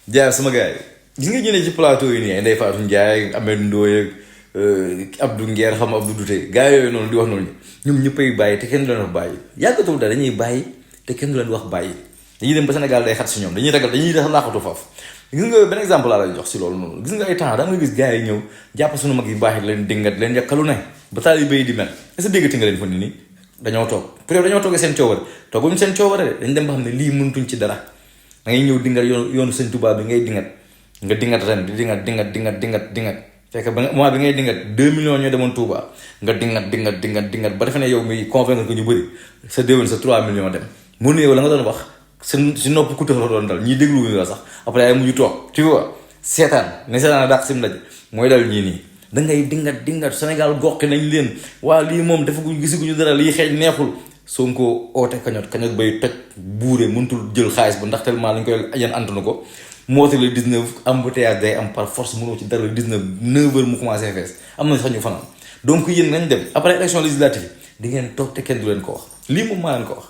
jaar sama gars yi gis nga ñëne ci plateau yi nii Ndeye Fatou Ndiaye Ahmed Ndoye Abdou Nguer xam Abdou Douté gars yooyu noonu di wax noonu ñoom ñëppay bàyyi te kenn du leen wax bàyyi yàggatul daal dañuy bàyyi te kenn du leen wax bàyyi dañuy dem ba Sénégal day xat si ñoom dañuy ragal dañuy def laaxatu foofu gis nga benn exemple laa lay jox si loolu noonu gis nga ay temps da nga gis gars yi ñëw jàpp suñu mag yi baax leen dingat leen yàkkalu ne ba taalibe yi di mel est-ce que déggati nga leen fa ni nii dañoo toog peut-être dañoo toogee seen coobare tooguñu seen coobare de dañ dem ba xam ne lii mëntuñ ci dara da ngay ñëw dingat yoonu sëñ Tuubaa bi ngay dingat nga dingat ren di dingat fekk ba mois bi ngay dingat 2 millions ñoo demoon Touba nga dingat ba defe ne yow mi convaincre ko ñu bëri sa déwén sa 3 millions dem mu ne yow la nga doon wax si nopp ku la doon dal ñii dégluwuñu la sax après ay mujj toog tu vois seetaan ne seetaan a dàq sim ndaje mooy dal ñii nii da ngay dingat Sénégal goxi nañ leen waa lii moom defaguñ gisaguñu dara lii xeeñ neexul Sonko oote kañot bay toj buure mënutul jël xaalis ba ndax tellement lañ koy yan antunu ko moo tax le 19 embouteillage day am par force mënoo ci dara le 19 9h mu commencé fees am na sax ñu fanaan donc yéen nañ dem après élection législative di ngeen toog te kenn du leen ko wax lii moom maa leen ko wax